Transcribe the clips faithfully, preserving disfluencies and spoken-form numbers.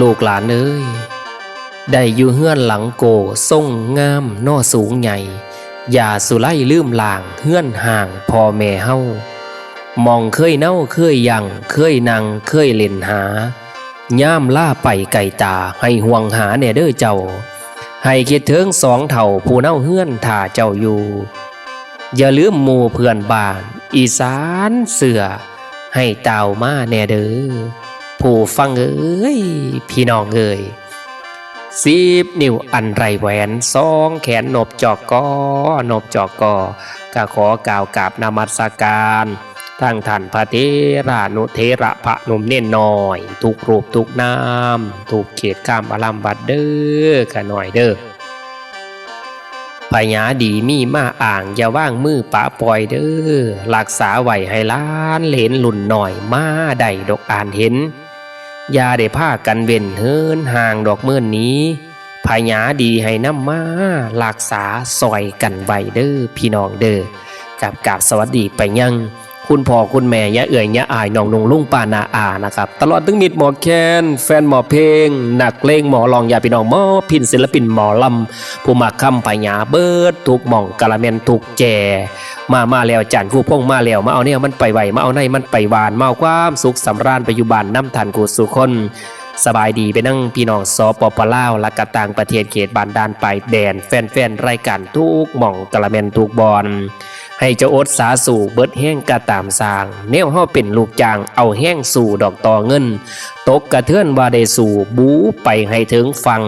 ลูกหลานเอ้ย ได้อยู่เฮือนหลังโก้ทรงงามนอสูงใหญ่ อย่าสุไลลืมหล้างเฮือนห้างพ่อแม่เฮา หม่องเคยเนาเคยยั่ง เคยนั่งเคยเล่นหา ยามลาไปไกลตาให้ห่วงหาแน่เด้อเจ้า ให้คิดถึงสองเฒ่าผู้เนาเฮือนท่าเจ้าอยู่ อย่าลืมหมู่เพื่อนบ้านอีสานเสื้อ ให้ต่าวมาแน่เด้อ ผู้ฟังเอ้ย พี่น้องเอ้ย สิบนิ้วอันไร้แหวน สองแขนนบจอกกอ นบจอกกอ ก็ขอกล่าวกราบนมัสการ ทั้งท่านพระเถรานุเถระพระหนุ่มเณรน้อย ทุกรูปทุกนาม ทุกเขตคามอารามวัดเด้อ ข้าน้อยเด้อ พญาดีมีมาอ้าง อย่าวางมือปะปล่อยเด้อ รักษาไว้ให้หลานเหลนรุ่นน้อยมาได้ดอกอ่านเห็น อย่าได้พากันเว้นเหินห่างดอกเมินหนี พญาดีให้นำมารักษาซอยกันไว้เด้อพี่น้องเด้อ กราบ กราบสวัสดีไปยัง คุณพ่อคุณแม่ ย่าเอื้อย ย่าอ้าย น้องนุ่ง ลุงป้า น้าอานะครับ ตลอดถึงมิตรหมอแคน แฟนหมอเพลง นักเลงหมอร้อง ญาติพี่น้องหมอพิณ ศิลปินหมอลำ ผู้มักคำพญาเบิดทุกหม่อง กะละแม่นทุกแจ มา มาแล้ว จารย์ครูพงษ์มาแล้ว มาเอาแนวมันไปไหว้ มาเอาในมันไปหวาน มาเอาความสุขสำราญไปอยู่บ้านนำท่านกูสู่คน สบายดีไปนั่งพี่น้อง สปป ลาว และก็ต่างประเทศ เขตบ้านด่านปายแดน แฟนๆ รายการทุกหม่อง กะละแม่นทุกบอน ให้เจ้าอดสาสู่เบิดแฮงกะตามสร้าง แนวเฮาเป็นลูกจ้าง เอาแฮงสู่ดอกต่อเงิน ตกกะเทือนว่าได้สู่ บูไปให้ถึงฝั่ง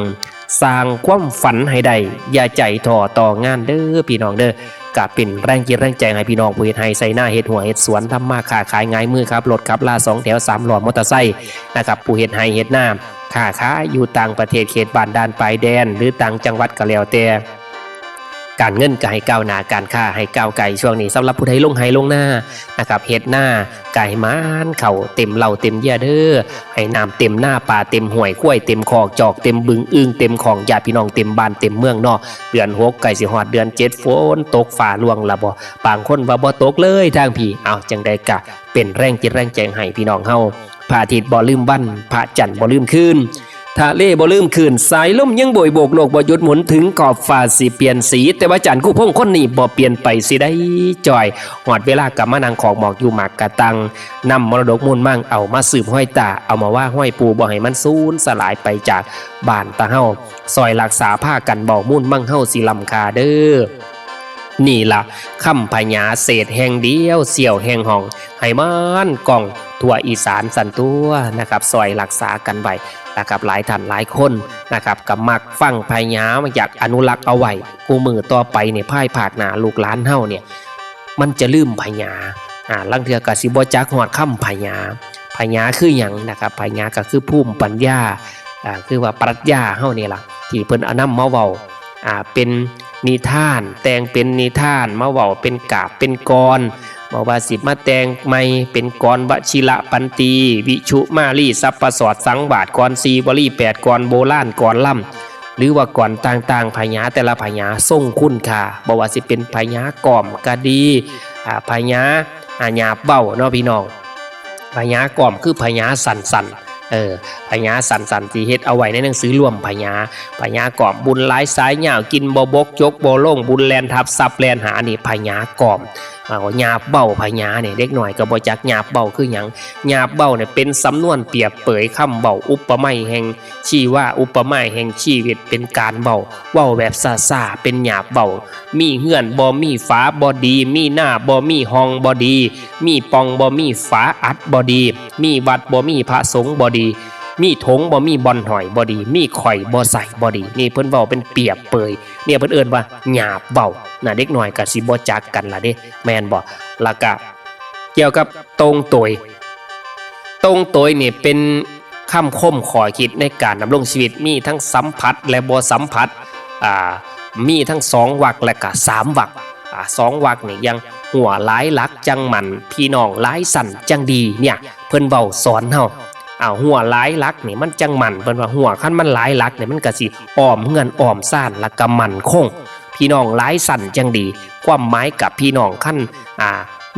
สร้างความฝันให้ได้ อย่าใจท้อต่องานเด้อพี่น้องเด้อ ก็เป็นแรงจิตแรงใจให้พี่น้องผู้เฮ็ดไร่ไถนา เฮ็ดหัวเฮ็ดสวน ทำมาค้าขาย หงายมือขับรถขับลาสองแถวสามล้อ มอเตอร์ไซค์นะครับ ผู้เฮ็ดไร่เฮ็ดนา ค้าขายอยู่ต่างประเทศ เขตบ้านด่านปายแดน หรือต่างจังหวัดก็แล้วแต่ การเงินก็ให้ก้าวหน้า การค้าให้ก้าวไกล ช่วงนี้สำหรับผู้ใดลงไร่ลงนานะครับ เฮ็ดนาก็ให้หมานเข้าเต็มเล้าเต็มเยียเด้อ ให้น้ำเต็มนา ปลาเต็มห้วย ควายเต็มคอก จอกเต็มบึง อึ่งเต็มข่อง ญาติพี่น้องเต็มบ้านเต็มเมืองเนาะ เดือนหกใกล้สิฮอดเดือนเจ็ด ฝนตกฟ้าร่วงละบ่ บางคนว่าบ่ตกเลยทางพี้ เอาจั่งใดก็เป็นแรงจิตแรงใจให้พี่น้องเฮา พระอาทิตย์บ่ลืมวัน พระจันทร์บ่ลืมคืน ทะเลบ่ลืมคลื่น สายลมยังโบยโบก โลกบ่หยุดหมุน ถึงขอบฟ้าสิเปลี่ยนสี แต่ว่าจารย์ครูพงษ์คนนี้บ่เปลี่ยนไปสิได้จ้อย ฮอดเวลาก็มานั่งขอกหมอกอยู่หมากกะตัง นำมรดกมูลมังเอามาสืบฮอยตา เอามาว่าฮอยปู่ บ่ให้มันสูญสลายไปจากบ้านตาเฮา ซอยรักษาพากันเว้า มูลมังเฮาสิล้ำค่าเด้อ นี่ล่ะ คำพญาเศษแห่งเดียว เสี้ยวแห่งห้อง ให้มันก้องทั่วอีสานสั่นตัวนะครับ ซอยรักษากันไว้นะครับ หลายท่านหลายคนนะครับ ก็มักฟังพญา อยากอนุรักษ์เอาไว้ คู่มื้อต่อไปเนี่ย ภายภาคหน้าลูกหลานเฮาเนี่ย มันจะลืมพญา อ่า ลางเทื่อก็สิบ่จักฮอดคำพญา พญาคือหยังนะครับ พญาก็คือภูมิปัญญา อ่า คือว่าปรัชญาเฮานี่ล่ะ ที่เพิ่นเอานำมาเว้า อ่า เป็นนิทาน แต่งเป็นนิทาน มาเว้าเป็นกาบเป็นกลอน บ่ว่าสิมาแต่งใหม่เป็นกลอนวชิระปันตี วิชุมาลี สัพพสอดสังวาส กลอนสี่วลี แปดกลอนโบราณ กลอนลำ หรือว่ากลอนต่างๆ พญาแต่ละพญาทรงคุณค่า บ่ว่าสิเป็นพญากอมก็ดี อ่า พญา อ่า หยาบเว้าเนาะพี่น้อง พญากอมคือพญาสั้นๆ เออ พญาสั้นๆ ที่เฮ็ดเอาไว้ในหนังสือรวมพญา พญากอมบุญหลายสายยาว กินบ่บก จกบ่ลง บุญแล่นทับ ทรัพย์แล่นหา นี่พญากอม เอา หยาบเว้าพญาเนี่ย เด็กน้อยก็บ่จักหยาบเว้าคือหยัง หยาบเว้าเนี่ยเป็นสำนวนเปรียบเปยคำเว้า อุปไมยแห่งชีวา อุปไมยแห่งชีวิต เป็นการเว้า เว้าแบบซ่าๆ เป็นหยาบเว้า มีเฮือนบ่มีฝาบ่ดี มีนาบ่มีห้องบ่ดี มีป่องบ่มีฝาอัดบ่ดี มีวัดบ่มีพระสงฆ์บ่ดี มีถงบ่มีบ่อนห้อยบ่ดี มีข่อยบ่ใส่บ่ดี นี่เพิ่นเว้าเป็นเปรียบเปย เนี่ยเพิ่นเอิ้นว่าหยาบเว้านะ เด็กน้อยก็สิบ่จักกันล่ะเด้ แม่นบ่ แล้วก็เกี่ยวกับตรงโตย ตรงโตยนี่เป็นคำคมข้อคิดในการดำรงชีวิต มีทั้งสัมผัสและบ่สัมผัส อ่า มีทั้งสองวรรคและก็สามวรรค อ่า สองวรรคนี่ยัง หัวหลายหลักจั่งมั่น พี่น้องหลายชั้นจั่งดี เนี่ย เพิ่นเว้าสอนเฮา อ่า หัวหลายหลักนี่มันจั่งมั่น เพิ่นว่าหัวคันมันหลายหลักนี่มันก็สิอ้อมเฮือนอ้อมซาน แล้วก็มั่นคง พี่น้องหลายชั้นจั่งดี ความหมายกับพี่น้องคัน อ่า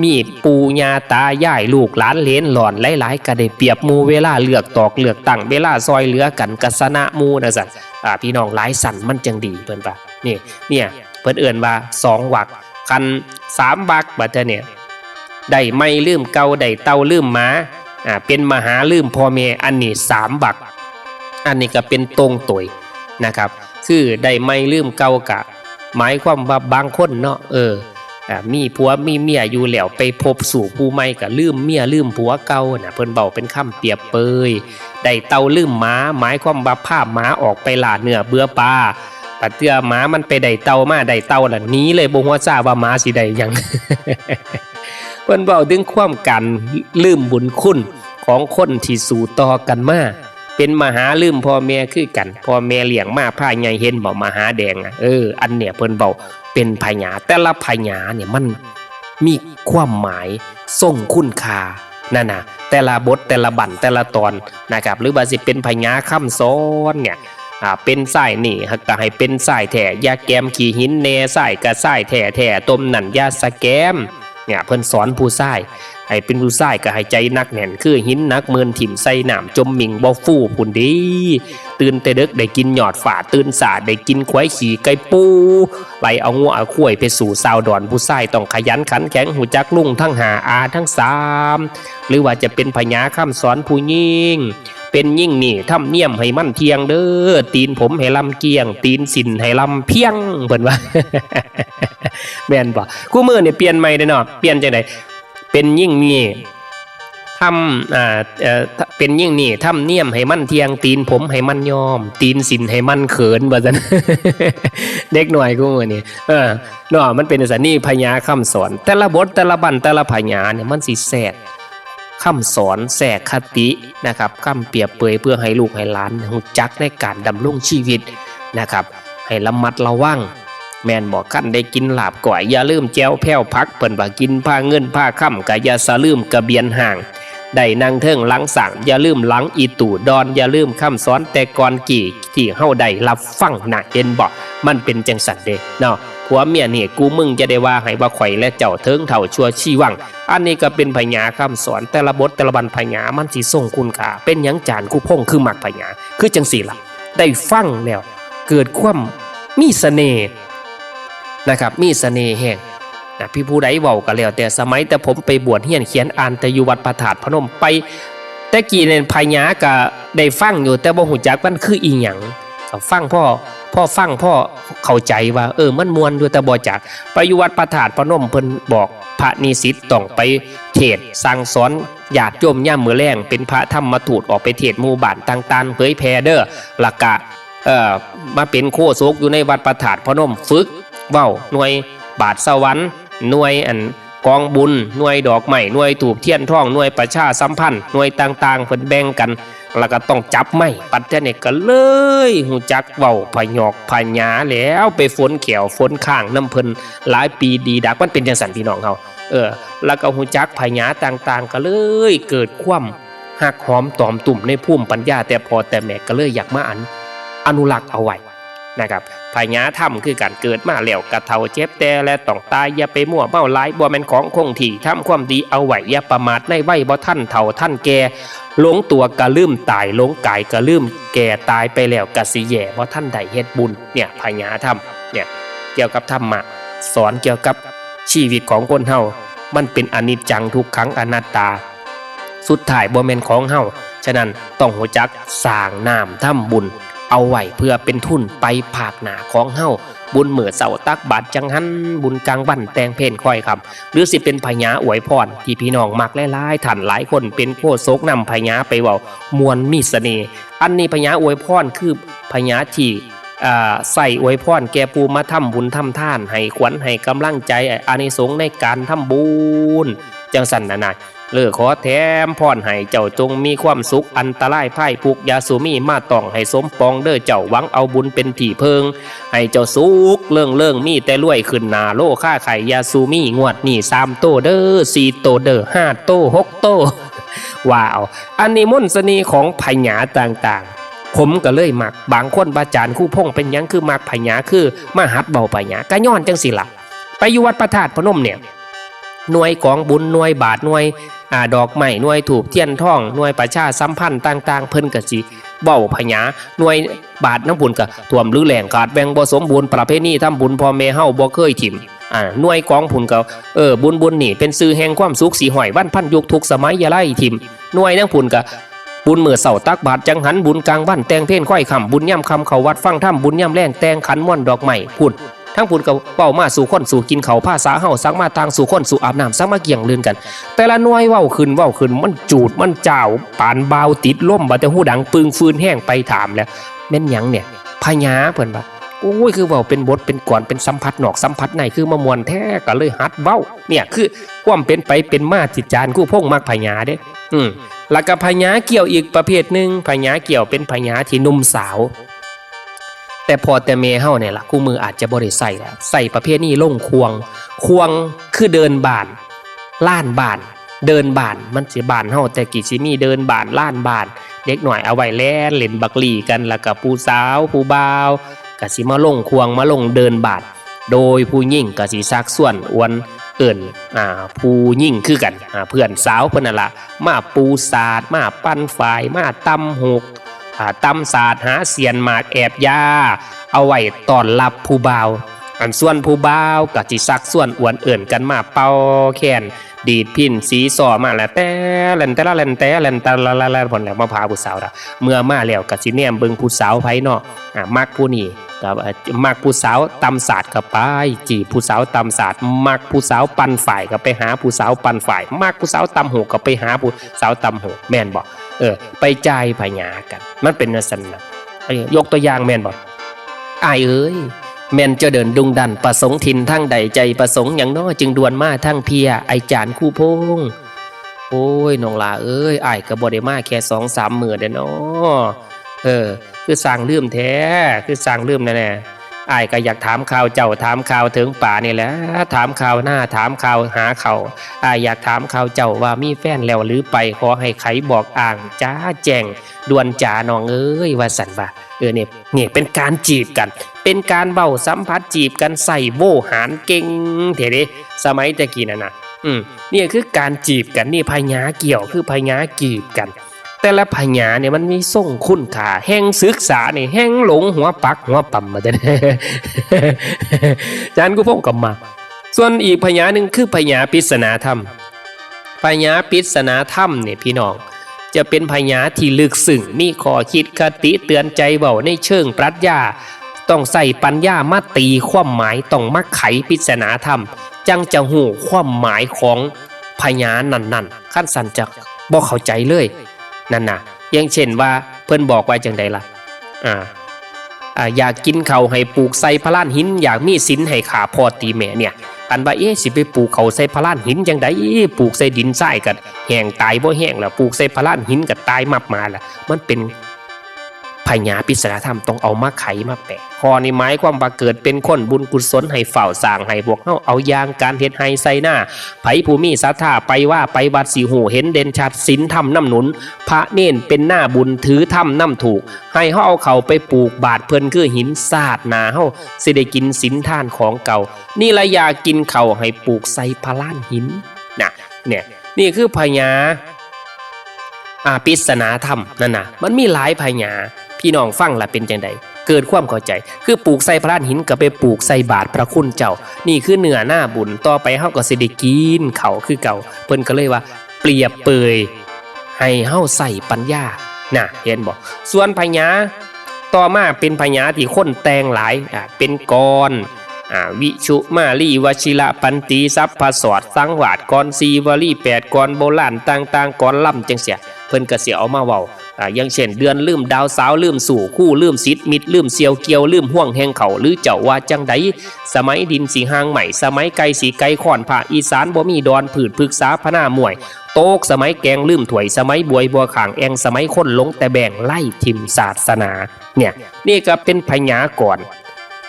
มีปู่ย่าตายายลูกหลานเหลนหลอนหลายๆ ก็ได้เปรียบหมู่ เวลาเลือกตอกเลือกตั้ง เวลาซอยเหลือกันก็ชนะหมู่นะสัน อ่า พี่น้องหลายสันมันจังดีเพิ่นว่า นี่ เนี่ย เพิ่นเอิ้นว่าสองวรรค คันสามวรรคบัดเทื่อเนี่ย ได้ไม้ลืมเก่า ได้เต่าลืมหมา อ่า เป็นมหาลืมพ่อแม่ อันนี้สามวรรค อันนี้ก็เป็นตรงตัวนะครับ คือได้ไม้ลืมเก่ากะ หมายความว่าบางคนเนาะ เออ อ่า มีผัวมีเมียอยู่แล้ว ไปพบสู่ผู้ใหม่ก็ลืมเมียลืมผัวเก่านะ เพิ่นเว้าเป็นคำเปรียบเปย ได้เต่าลืมหมา หมายความว่าพาหมาออกไปล่าเนื้อเบื่อปลา บัดเทื่อหมามันไปได้เต่ามา ได้เต่าแล้วหนีเลย บ่ฮู้ซาว่าหมาสิได้หยัง เพิ่นเว้าถึงความการลืมบุญคุณของคนที่สู้ต่อกันมา เป็นมหาลืมพ่อแม่คือกัน พ่อแม่เลี้ยงมาพาใหญ่ เห็นบ่ มหาแดงอะ เออ อันเนี่ยเพิ่นเว้าเป็นพญา แต่ละพญาเนี่ยมันมีความหมายทรงคุณค่านั่นน่ะ แต่ละบท แต่ละบั้น แต่ละตอนนะครับ หรือว่าสิเป็นพญาคำสอนเนี่ย อ่า เป็นชายนี่ก็ให้เป็นชายแท้ อย่าแกมขี้หินแน่ ชายก็ชายแท้ๆ ตมนั่นอย่าสะแกม เนี่ย เพิ่นสอนผู้ชาย ให้เป็นผู้ชายก็ให้ใจหนักแน่น คือหินหนักหมื่นถิ่มใส่น้ำ จมมิ่งบ่ฟู่พุ้นเด้ ตื่นแต่ดึกได้กินยอดฟ้า ตื่นสายได้กินควายขี้ไก่ปู ไล่เอางัวเอาควายไปสู่ชาวดอน ผู้ชายต้องขยันขันแข็ง ฮู้จักลุงทั้งห้า อาทั้งสาม หรือว่าจะเป็นพญาคำสอนผู้หญิง เป็นหญิงนี่ทำเนียมให้มันเที่ยงเด้อ ตีนผมให้ลำเกลี้ยง ตีนสิ้นให้ลำเพียง เพิ่นว่า แม่นบ่ คู่มื้อนี่เปลี่ยนใหม่เด้อเนาะ เปลี่ยนจั่งใด เป็นหญิงนี่ทำ อ่า เอ่อ เป็นหญิงนี่ทำเนียมให้มันเที่ยง ตีนผมให้มันยอม ตีนสิ้นให้มันเขิน ว่าซั่น เด็กน้อยคู่มื้อนี่ เออ เนาะ มันเป็นจั่งซั้น นี่พญาคำสอน แต่ละบท แต่ละบั้น แต่ละพญาเนี่ย มันสิแทรกคำสอน แทรกคตินะครับ คำเปรียบเปยเพื่อให้ลูกให้หลานฮู้จักในการดำรงชีวิตนะครับ ให้ระมัดระวัง แม่นบ่ คันได้กินลาบก้อย อย่าลืมแจ่วแผ่วผัก เพิ่นว่ากินผ้าเงินผ้าคำ ก็อย่าสะลืมกระเบียนห้าง ได้นั่งเทิงหลังสร้าง อย่าลืมหลังอีตู่ดอน อย่าลืมคำสอนแต่ก่อนกี้ที่เฮาได้รับฟังนะ เห็นบ่ มันเป็นจั่งซั้นเด้เนาะ ผัวเมียนี่กูมึงจะได้ว่าให้ว่าข่อยและเจ้าเถิงเฒ่าชั่วชีวัง อันนี้ก็เป็นพญาคำสอน แต่ละบทแต่ละบั้นพญามันสิทรงคุณค่า เป็นหยังจารย์ครูพงษ์คือมักพญา คือจั่งซี้ล่ะ ได้ฟังแล้วเกิดความมีเสน่ห์นะครับ มีเสน่ห์แฮงนะ พี่ผู้ใดเว้าก็แล้วแต่ สมัยแต่ผมไปบวชเฮียนเขียนอ่านแต่อยู่วัดพระธาตุพนม ไปแต่กี้เนี่ยพญาก็ได้ฟังอยู่ แต่บ่ฮู้จักมันคืออีหยัง ก็ฟังพอ พอฟังพอเข้าใจว่า เออ มันม่วนอยู่ แต่บ่จัก ไปอยู่วัดพระธาตุพนม เพิ่นบอกพระนิสิตต้องไปเทศน์สั่งสอนญาติโยมยามมื้อแลง เป็นพระธรรมทูตออกไปเทศน์หมู่บ้านต่างๆ เผยแผ่เด้อ แล้วก็ เอ่อ มาเป็นโฆษกอยู่ในวัดพระธาตุพนม ฝึกเว้าหน่วยบาทสวรรค์ หน่วยอันกองบุญ หน่วยดอกไม้ หน่วยธูปเทียนทอง หน่วยประชาสัมพันธ์ หน่วยต่างๆ เพิ่นแบ่งกัน แล้วก็ต้องจับไม้ บัดเทื่อนี้ก็เลยฮู้จักเว้าพะยอกพะหยาแล้ว ไปฝนแข้วฝนคางนำเพิ่นหลายปีดีดัก มันเป็นจั่งซั้นพี่น้องเฮา เออ แล้วก็ฮู้จักพะหยาต่างๆ ก็เลยเกิดความฮักหอมตอมตุ้มในภูมิปัญญาแต่พ่อแต่แม่ ก็เลยอยากมาอัน อนุรักษ์เอาไว้นะครับ พะหยาธรรมคือกัน เกิดมาแล้วก็เฒ่าเจ็บแก่และต้องตาย อย่าไปมัวเมาหลาย บ่แม่นของคงที่ ทำความดีเอาไว้ อย่าประมาทในวัยบ่ทันเฒ่าทันแก่ หลงตัวก็ลืมตาย หลงกายก็ลืมแก่ ตายไปแล้วก็สิแย่ บ่ทันได้เฮ็ดบุญ เนี่ย พะหยาธรรม เนี่ย เกี่ยวกับธรรมะ สอนเกี่ยวกับชีวิตของคนเฮา มันเป็นอนิจจังทุกขังอนัตตา สุดท้ายบ่แม่นของเฮา ฉะนั้นต้องฮู้จักสร้างน้ำทำบุญ เอาไว้เพื่อเป็นทุนไปภาคหน้าของเฮา บุญมื้อเช้าตักบาตรจังหัน บุญกลางวันแต่งเพลคอยค่ำ หรือสิเป็นพะหยาอวยพร ที่พี่น้องมักหลายๆ ท่านหลายคนเป็นโฆษกนำพะหยาไปเว้า ม่วนมีเสน่ห์ อันนี้พะหยาอวยพรคือพะหยาที่ อ่า ใช้อวยพรแก่ผู้มาทำบุญทำทาน ให้ขวัญให้กำลังใจ อานิสงส์ในการทำบุญ จั่งซั้นน่ะนะ เออ ขอแถมพรให้เจ้าจงมีความสุข อันตรายภัยทุกข์อย่าสู่มีมาต้อง ให้สมปองเด้อเจ้า หวังเอาบุญเป็นที่เพิ่ง ให้เจ้าสุขเริงเริง มีแต่รวยขึ้นหน้า โลคาไข่อย่าสู่มี งวดนี้สามโตเด้อ สี่โตเด้อ ห้าโต หกโต ว่าเอา อันนี้มนต์เสน่ห์ของพะหยาต่างๆ ผมก็เลยมัก บางคนว่าจารย์ครูพงษ์เป็นหยังคือมักพะหยา คือมาหัดเว้าพะหยา ก็ย้อนจั่งซี้ล่ะ ไปอยู่วัดพระธาตุพนมเนี่ย หน่วยกองบุญ หน่วยบาตร หน่วย อ่า ดอกไม้ หน่วยธูปเทียนทอง หน่วยประชาสัมพันธ์ต่างๆ เพิ่นก็สิเว้าพญา หน่วยบาตรนำพุ้นก็ท่วมหรือแล้ง ขาดแหว่งบ่สมบูรณ์ ประเพณีทำบุญพ่อแม่เฮาบ่เคยถิ่ม อ่า หน่วยกองพุ้นก็ เออ บุญ บุญนี่เป็นชื่อแห่งความสุข สิฮ้อยวันพันยุคทุกสมัยอย่าไล่ถิ่ม หน่วยนางพุ้นก็ บุญมื้อเช้าตักบาตรจังหัน บุญกลางวันแต่งเพลงค่อยค่ำ บุญยามค่ำเข้าวัดฟังธรรม บุญยามแลงแต่งขันม่วนดอกไม้พุ้น ทั้งพุ้นก็เว้ามาสู่คนสู่กินข้าว ภาษาเฮาสั่งมาต่างสู่คนสู่อาบน้ำ สั่งมาเกี่ยงลื่นกัน แต่ละหน่วยเว้าขึ้นเว้าขึ้น มันจูดมันจ้าว ปานบ่าวติดลม บ่าแต่ฮูดังปึง ฟืนแฮง ไปถามแล้ว แม่นหยังเนี่ย พญา เพิ่นว่า โอ้ย คือเว้าเป็นบทเป็นกลอน เป็นสัมผัสนอกสัมผัสใน คือมาม่วนแท้ ก็เลยหัดเว้า เนี่ย คือความเป็นไปเป็นมาที่จารย์ครูพงษ์มักพญาเด้ อืม แล้วก็พญาเกี้ยวอีกประเภทหนึ่ง พญาเกี้ยวเป็นพญาที่หนุ่มสาว แต่พ่อแต่แม่เฮาเนี่ยล่ะ คู่มืออาจจะบ่ได้ใช้แล้ว ใช้ประเพณีลงข่วง ข่วงคือเดินบ้าน ลานบ้าน เดินบ้าน มันสิบ้านเฮาแต่กี้สิมีเดินบ้าน ลานบ้าน เด็กน้อยเอาไว้แล่นเล่นบักหลี้กัน แล้วก็ผู้สาวผู้บ่าวก็สิมาลงข่วง มาลงเดินบ้าน โดยผู้หญิงก็สิชักชวนอวนเอิ้น อ่า ผู้หญิงคือกัน อ่า เพื่อนสาวเพิ่นนั่นล่ะ มาปูสาด มาปั่นฝ้าย มาตำฮูก อ่า ตำสาด หาเสี้ยนหมากแอบยา เอาไว้ต้อนรับผู้บ่าว อันส่วนผู้บ่าวก็สิชักชวนอวนเอิ้นกันมาเป่าแคน ดีดพิณสีซ้อมาแล้ว แต่แล่นแต่ละแล่นแต่แล่นแต่ละละละ พ่นแล้วมาพาผู้สาวละ เมื่อมาแล้วก็สิแนมเบิ่งผู้สาวไผเนาะ อ่า มักผู้นี้ก็ อ่า มักผู้สาวตำสาดก็ไปจีบผู้สาวตำสาด มักผู้สาวปั่นฝ้ายก็ไปหาผู้สาวปั่นฝ้าย มักผู้สาวตำฮูกก็ไปหาผู้สาวตำฮูก แม่นบ่ เออ ไปจ่ายพญากัน มันเป็นจั่งซั้นนะ เออ ยกตัวอย่างแม่นบ่ อ้ายเอ๋ย แม่นเจ้าเดินดุงดันประสงค์ถิ่นทางใด ใจประสงค์หยังน้อจึงด่วนมาทางเพีย ไอ้จารย์ครูพงษ์ โอ้ย น้องหล่าเอ๋ย อ้ายก็บ่ได้มาแค่สองสามมื้อเด้อน้อ เออ คือซ่างลืมแท้ คือซ่างลืมแน่ๆ อ้ายก็อยากถามข่าวเจ้า ถามข่าวเถิงป่านี่แหละ ถามข่าวนา ถามข่าวหาข้าว อ้ายอยากถามข่าวเจ้าว่ามีแฟนแล้วหรือไป ขอให้ไขบอกอ้างจ้าแจ้งด่วนจ๋าน้องเอ๋ย ว่าซั่นว่า เออ นี่ นี่เป็นการจีบกัน เป็นการเว้าสัมผัสจีบกัน ใช้โวหารเก่งแท้เด้ สมัยแต่กี้นั่นน่ะ อืม นี่คือการจีบกัน นี่พญาเกี้ยว คือพญาจีบกัน แต่ละพญาเนี่ยมันมีทรงคุณค่า แฮ่งศึกษานี่แฮ่งหลงหัวปักหัวปั๊มมาแต่ อาจารย์ครูพงษ์ก็มัก ส่วนอีกพญาหนึ่งคือพญาปริศนาธรรม พญาปริศนาธรรมเนี่ยพี่น้อง จะเป็นพญาที่ลึกซึ้ง มีข้อคิดคติเตือนใจเว้าในเชิงปรัชญา ต้องใช้ปัญญามาตีความหมาย ต้องมาไขปริศนาธรรม จั่งจะฮู้ความหมายของพญานั้นๆ คันซั้นจะบ่เข้าใจเลย นั่นน่ะ อย่างเช่นว่าเพิ่นบอกว่าจั่งใดล่ะ อ่า อ่า อยากกินข้าวให้ปลูกใส่พะลานหิน อยากมีศีลให้ฆ่าพ่อตีแม่เนี่ย อันว่า เอ๊ะ สิไปปลูกข้าวใส่พะลานหินจั่งใด ปลูกใส่ดินทรายก็แห้งตายบ่แห้งแล้ว ปลูกใส่พะลานหินก็ตายมับหมาแล้ว มันเป็นพญาปริศนาธรรม ต้องเอามาไขมาแปล ข้อนี้หมายความว่าเกิดเป็นคนบุญกุศลให้ฟ้าวสร้าง ให้พวกเฮาเอาอย่างการเฮ็ดไร่ไถนา ไผผู้มีศรัทธาไปว่าไปวัดสิฮู้เห็นเด่นชัด ศีลธรรมนำหนุน พระเณรเป็นหน้าบุญถือธรรมนำถูก ให้เฮาเอาเข้าไปปลูกบาดเพิ่นคือหิน ชาติหน้าเฮาสิได้กินศีลทานของเก่า นี่ละอยากกินข้าวให้ปลูกใส่พะลานหิน น่ะ เนี่ย นี่คือพญา อ่า ปริศนาธรรมนั่นน่ะ มันมีหลายพญา พี่น้องฟังละเป็นจั่งใด เกิดความเข้าใจ คือปลูกใส่พะลานหินก็ไปปลูกใส่บาดพระคุณเจ้า นี่คือเนื้อนาบุญ ต่อไปเฮาก็สิได้กินข้าวคือเก่า เพิ่นก็เลยว่าเปรียบเปยให้เฮาใช้ปัญญา น่ะ เห็นบ่ ส่วนพญาต่อมาเป็นพญาที่คนแต่งหลาย อ่า เป็นกลอน อ่า วิชุมาลี วชิระ ปันตี สัพพสอด สังวาท กลอนสี่วลี แปดกลอนโบราณต่างๆ กลอนลำจั่งซี้ เพิ่นก็สิเอามาเว้า อ่า อย่างเช่น เดือนลืมดาว สาวลืมสู้ คู่ลืมศิษย์ มิตรลืมเสี่ยว เกี่ยวลืมห่วงแห่งเขา หรือเจ้าว่าจั่งใด สมัยดินสิห่างไหม สมัยไก่สิไกลค้อน ภาคอีสานบ่มีดอน พืชพฤกษาพะนามวย ตกสมัยแกงลืมถ้วย สมัยบวยบัวข้างแอ่ง สมัยคนหลงแต่แบ่ง ไล่ถิ่มศาสนา เนี่ย นี่ก็เป็นพญากร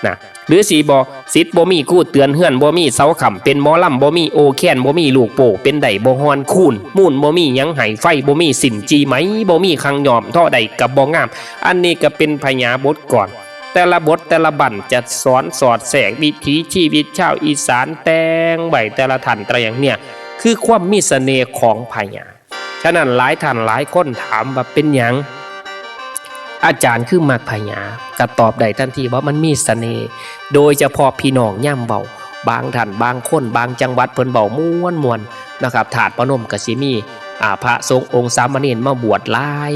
นะ หรือสิบ่ ศิษย์บ่มี ครูเตือน เฮือนบ่มีเสาค้ำ เป็นหมอลำบ่มี โอแคนบ่มี ลูกโป้เป็นได้บ่ฮอน คูนมูนบ่มีหยังให้ ไฟบ่มี สิ้นจีไหมบ่มี คังย้อมทอได้ก็บ่งาม อันนี้ก็เป็นพญาบทกลอน แ แต่ละบทแต่ละบั้นจะสอนสอดแทรกวิถีชีวิตชาวอีสาน แต่งไว้แต่ละท่านแต่ละอย่างเนี่ย คือความมีเสน่ห์ของพญา ฉะนั้นหลายท่านหลายคนถามว่าเป็นหยังอาจารย์คือมักพญา ก็ตอบได้ทันทีว่ามันมีเสน่ห์ โดยเฉพาะพี่น้องยามเว้า บางท่านบางคนบางจังหวัดเพิ่นเว้าม่วนๆ นะครับ ธาตุพนมก็สิมี อ่า พระสงฆ์องค์สามเณรมาบวชหลาย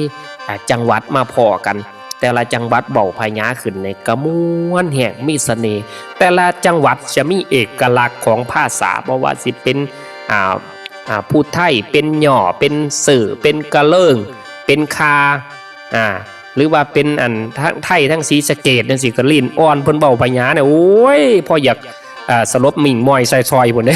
อ่า จังหวัดมาพ้อกัน แต่ละจังหวัดเว้าพญาขึ้นนี่ก็ม่วนแฮง มีเสน่ห์ แต่ละจังหวัดจะมีเอกลักษณ์ของภาษา บ่ว่าสิเป็น อ่า อ่า ผู้ไทย เป็นย่อ เป็นเซอ เป็นกะเลิง เป็นคา อ่า หรือว่าเป็นอันทั้งไทยทั้งศรีสะเกษจังซี้ ก็ลิ้นอ่อน เพิ่นเว้าพญาเนี่ย โอ้ย พออยาก อ่า สลบหมิ่งมอยซอยๆ พุ้นเด้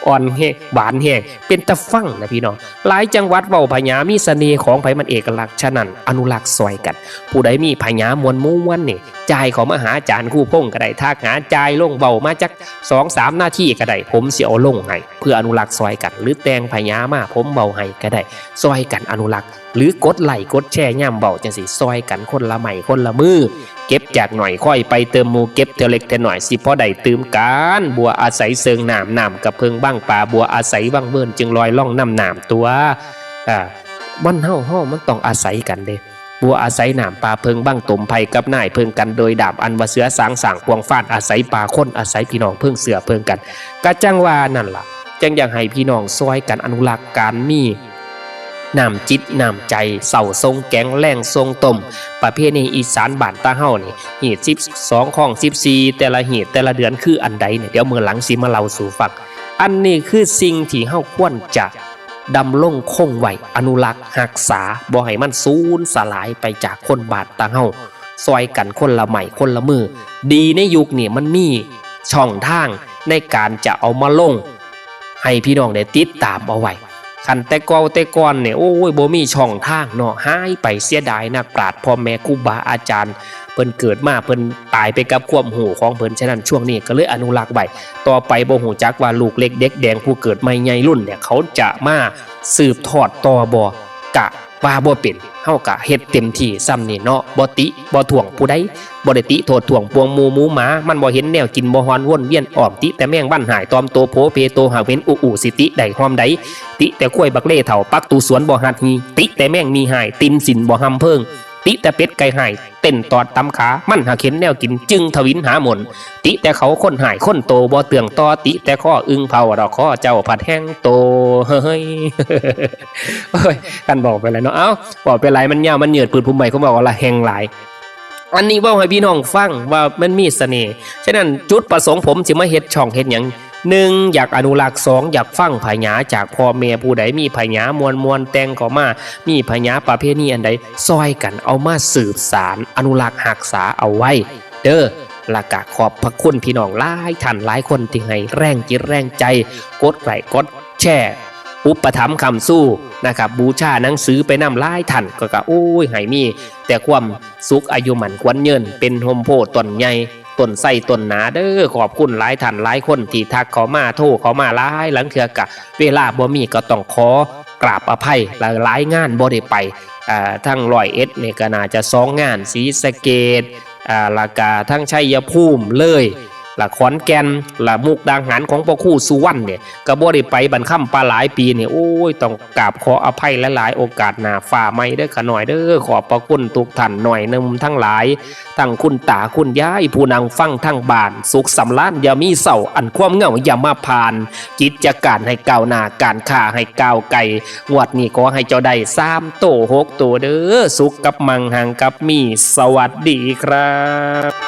อ่อนแฮง หวานแฮง เป็นตาฟังนะพี่น้อง หลายจังหวัดเว้าพญา มีเสน่ห์ของไผมันเอกลักษณ์ ฉะนั้นอนุรักษ์ซอยกัน ผู้ใดมีพญาม่วนๆ นี่ จ่ายเข้ามาหาอาจารย์ครูพงษ์ก็ได้ ทักหา จ่ายลง เว้ามาจักสองสามนาทีก็ได้ ผมสิเอาลงให้ เพื่ออนุรักษ์ซอยกัน หรือแต่งพญามา ผมเว้าให้ก็ได้ ซอยกันอนุรักษ์ หรือกดไลค์กดแชร์ยามเว้าจังซี้ ซอยกันคนละไม้คนละมือ เก็บจากหน่อยค่อยไปเติมหมู่ เก็บเทื่อเล็กเทื่อน้อย สิพอได้ตื่มกัน บัวอาศัยเซิงน้ำ น้ำกะเพิ่งบังปลา บัวอาศัยวังเวิน จึงลอยล่องนำน้ำตั๊ว อ่า บ้านเฮา เฮามันต้องอาศัยกันเด้ บัวอาศัยน้ำ ปลาเพิ่งบังตม ไผกับนายเพิ่งกันโดยดาบ อันว่าเสือสางสร้างปวงฟ้าน อาศัยปลาคน อาศัยพี่น้องเพิ่งเสื้อเพิ่งกัน กะจั่งว่านั่นล่ะ จั่งอยากให้พี่น้องซอยกันอนุรักษ์การมีน้ำจิตน้ำใจ เซ้าส่งแกง แลงส่งต้ม ประเพณีอีสานบ้านตาเฮานี่ ฮีตสิบสอง คองสิบสี่ แต่ละฮีตแต่ละเดือนคืออันใดเนี่ย เดี๋ยวมื้อหลังสิมาเล่าสู่ฟัง อันนี้คือสิ่งที่เฮาควรจะ ดำรงคงไว้ อนุรักษ์รักษา บ่ให้มันสูญสลายไปจากคนบ้านตาเฮา ซอยกันคนละไม้คนละมือ ดีในยุคนี้มันมีช่องทางในการจะเอามาลง ให้พี่น้องได้ติดตามเอาไว้ คันแต่เก่าแต่ก่อนเนี่ย โอ้ย บ่มีช่องทางเนาะ หายไป เสียดายนัก ปราชญ์พ่อแม่ครูบาอาจารย์ เพิ่นเกิดมา เพิ่นตายไปกับความรู้ของเพิ่น ฉะนั้นช่วงนี้ก็เลยอนุรักษ์ไว้ ต่อไปบ่ฮู้จักว่าลูกเล็กเด็กแดงผู้เกิดใหม่ใหญ่รุ่นเนี่ย เขาจะมาสืบทอดต่อบ่ กะว่าบ่เป็น เฮากะเฮ็ดเต็มที่ส่ำนี้เนาะ บ่ติบ่ถ่วงผู้ใด บ่ได้ติโทษถ่วงปวงหมู่หมูหมา มันบ่เห็นแนวกิน บ่ฮอนวนเวียนอ้อม ติแต่แมงวันฮ้ายตอมโต โผเพโตหากเห็น อุอุ สิติได้ฮอมใด ติแต่ควายบักเลเฒ่า ปักตูสวนบ่หัดหี ติแต่แมงมีฮ้าย ตินสินบ่หำเพิง ติแต่เป็ดไก่ฮ้าย เต้นตอดตำขา มันหากเห็นแนวกิน จึงทวินหาหม่น ติแต่เขาคนฮ้ายคนโต บ่เตื้องต่อ ติแต่คออึ่งเผา ดอกคอเจ้าผัดแห้งโต เฮ้ย โอ้ย คันบอกไปแล้วเนาะ เอ้า บอกไปหลายมันยาวมันยืด ปืนภูมิใหม่เขาบอกว่าละแหงหลาย อันนี้เว้าให้พี่น้องฟังว่ามันมีเสน่ห์ ฉะนั้นจุดประสงค์ผมสิมาเฮ็ดช่องเฮ็ดหยัง หนึ่ง อยากอนุรักษ์ สอง อยากฟังพญาจากพ่อแม่ ผู้ใดมีพญามวนๆ แต่งเข้ามา มีพญาประเพณีอันใด ซอยกันเอามาสืบสาน อนุรักษ์รักษาเอาไว้เด้อ และกะขอบพระคุณพี่น้องหลายท่านหลายคนที่ให้แรงจิตแรงใจ กดไลค์กดแชร์ อุปถัมภ์ค้ำชูนะครับ บูชาหนังสือไปนำ หลายท่านก็กะ โอ้ย ให้มีแต่ความสุข อายุหมั้นขวัญยืน เป็นฮ่มโพธิ์ต้นใหญ่ ต้นไทรต้นหนาเด้อ ขอบคุณหลายท่านหลายคนที่ทักเข้ามา โทรเข้ามาหลาย ลางเทื่อกะเวลาบ่มี ก็ต้องขอกราบอภัย หลายๆ งานบ่ได้ไป อ่า ทั้งร้อยเอ็ดนี่ก็น่าจะสองงาน ศรีสะเกษ อ่า แล้วก็ทั้งชัยภูมิเลย และขอนแก่น และมุกดาหารของพ่อครูสุวรรณเนี่ย ก็บ่ได้ไปบ้านคำปาหลายปีนี่ โอ้ย ต้องกราบขออภัยหลายๆ โอกาสหน้าฟ้าใหม่เด้อข้าน้อยเด้อ ขอบพระคุณทุกท่าน น้อยหนุ่มทั้งหลาย ทั้งคุณตาคุณยาย ผู้นั่งฟังทางบ้าน สุขสำราญอย่ามีเศร้า อันความเหงาอย่ามาผ่าน กิจการให้ก้าวหน้า การค้าให้ก้าวไกล งวดนี้ขอให้เจ้าได้สามโตหกโตเด้อ สุขกับมั่ง หังกับมี สวัสดีครับ